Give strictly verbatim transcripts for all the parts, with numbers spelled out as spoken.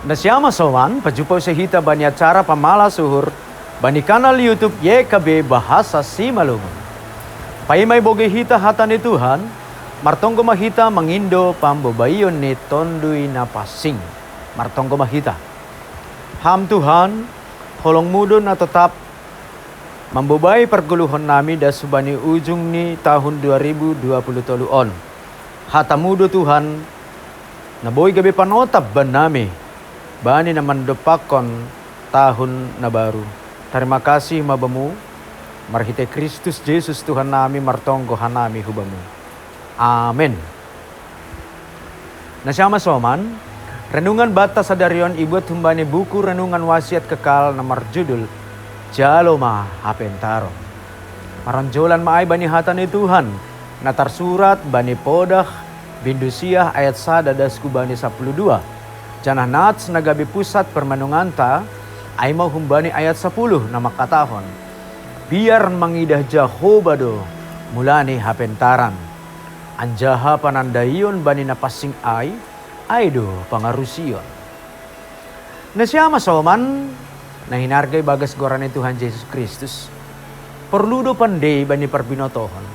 Na siama soman, pajumpa usai hita bani acara pamala suhur bani kanal YouTube Y K B Bahasa Simalungun. Paima iboge hita hata ni Tuhan, martonggo ma hita mangindo pambobaion ni Tonduy Napansing. Martonggo ma hita. Ham Tuhan, holongmu do na totap mambobai pargoluhon nami das hubani ujung ni tahun dua ribu dua puluh tolu on. Hatamu do Tuhan, na boi gabe panotap bannami, bani na mandompakkon tahun na baru. Tarima kasih ma bamu, marhitei Kristus Jesus Tuhan nami martonggo hanami hubamu. Amen. Na siama soman, renungan banta sadari on ibuat humbani buku renungan wasiat kekal na marjudul Jalo ma hapentaron. Maronjolan ma ai bani hata ni Tuhan, na tarsurat bani podah bindu siah ayat sada das hubani sapuluh dua. Janah nats na gabe pusat permenunganta, ai ma humbani ayat sapuluh na mangkatahon, biar mangidah Jahoba do mulani hapentaran. Anjaha panandaion bani na pansing ai, ai do pangarusion. Na siama soman, na hinarga ibagas goran ni Tuhan Jesus Kristus. Porlu do pandei bani parbinotohon,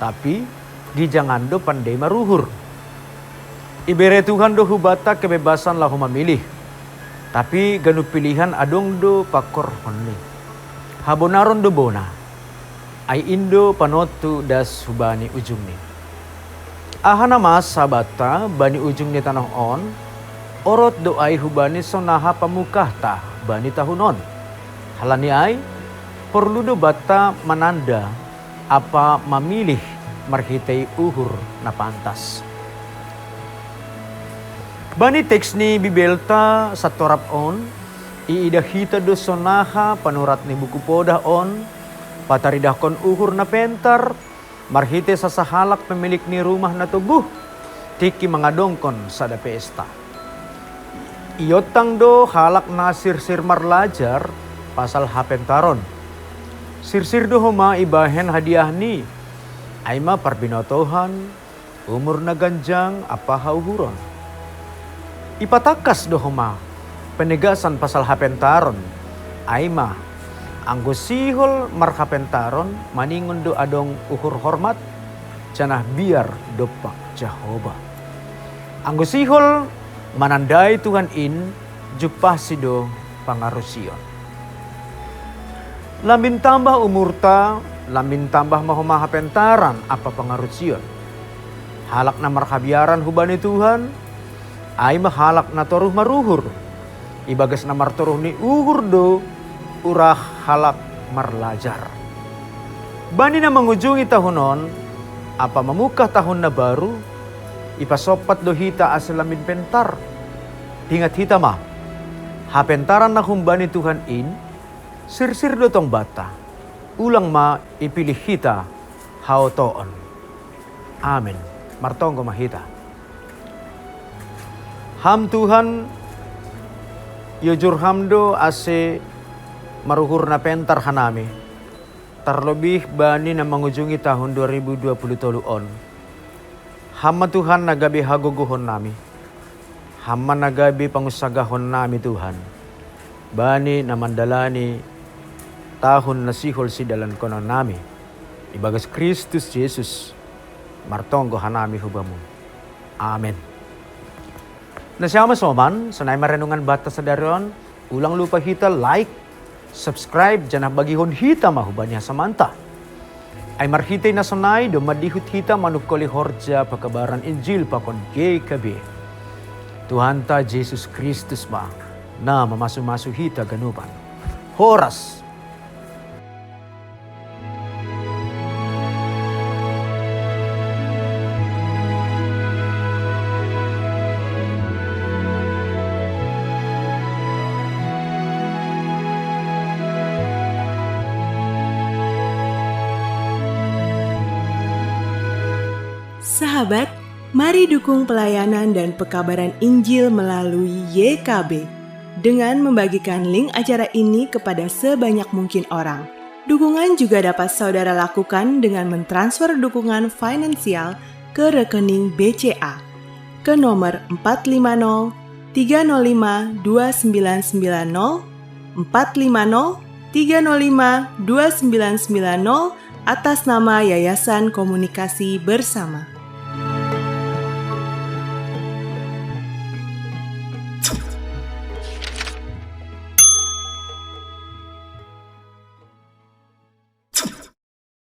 tapi gijangan do pandei maruhur. Ibere Tuhan do hubanta kebebasan laho mamilih, tapi ganup pilihan adong do pangkorhonni. Habonaron do bona, ai in do panontu das hubani ujungni. Aha na masa banta bani ujung ni tanoh on, orot do ai hubani sonaha pamungkahta bani tahun on. Halani ai, porlu do banta mananda ampa mamilih marhitei uhur na pantas. Bani teks ni Bibelta santorop on, iidah hita do sonaha panurat ni buku podah on pataridahkon uhur na pentar marhitei sasahalak pemilik ni rumah na toguh tingki mangadongkon sada pesta. Iontang do halak na sirsir marlajar pasal hapentaron. Sirsir do homa ibahen hadiahni, ai ma parbinotohan, umur na ganjang ampa hauhuron. Ipatangkas do homa penegasan pasal hapentaron, ai ma, anggo sihol marhapentaron maningon do adong uhur hormat, janah biar dompak Jahoba. Anggo sihol manandai Tuhan in, jumpahsi do pangarusion. Lambin tambah umurta, lambin tambah ma homa hapentaran ampa pangarusion. Halak na marhabiaran hubani Tuhan, ai ma halak na toruh maruhur. Ibagas na martoruh ni uhur do urah halak marlajar. Bani na mangujungi tahun on ampa mamungkah tahun na baru, ipasompat do hita ase lambin pentar. Ingat hita ma, hapentaran na humbani Tuhan in, sirsir do tong banta. Ulang ma ipilih hita haotoon. Amen. Martonggo ma hita. Ham Tuhan, iojur Ham do ase maruhur na pentar hanami, tarlobih bani na mangujungi tahun dua ribu dua puluh tolu on. Ham ma Tuhan na gabe hagogohonnami. Ham ma na gabe pangunsagahonnami Tuhan, bani na mandalani tahun na sihol sidalankononnami. Ibagas Kristus Jesus martonggo hanami hu Bamu. Amen. Na siama soman, sonai ma renungan banta sadari on. Ulang lupa hita like, subscribe, janah bagihon hita ma hubani hasamanta. Ai marhitei na sonai domma dihut hita manungkoli horja pakabaran Injil pakon G K B. Tuhanta Jesus Kristus ma na mamasu-masu hita ganupan. Horas. Sahabat, mari dukung pelayanan dan pekabaran Injil melalui Y K B dengan membagikan link acara ini kepada sebanyak mungkin orang. Dukungan juga dapat saudara lakukan dengan mentransfer dukungan finansial ke rekening B C A ke nomor empat lima nol tiga nol lima dua sembilan sembilan nol, empat lima nol tiga nol lima dua sembilan sembilan nol, atas nama Yayasan Komunikasi Bersama.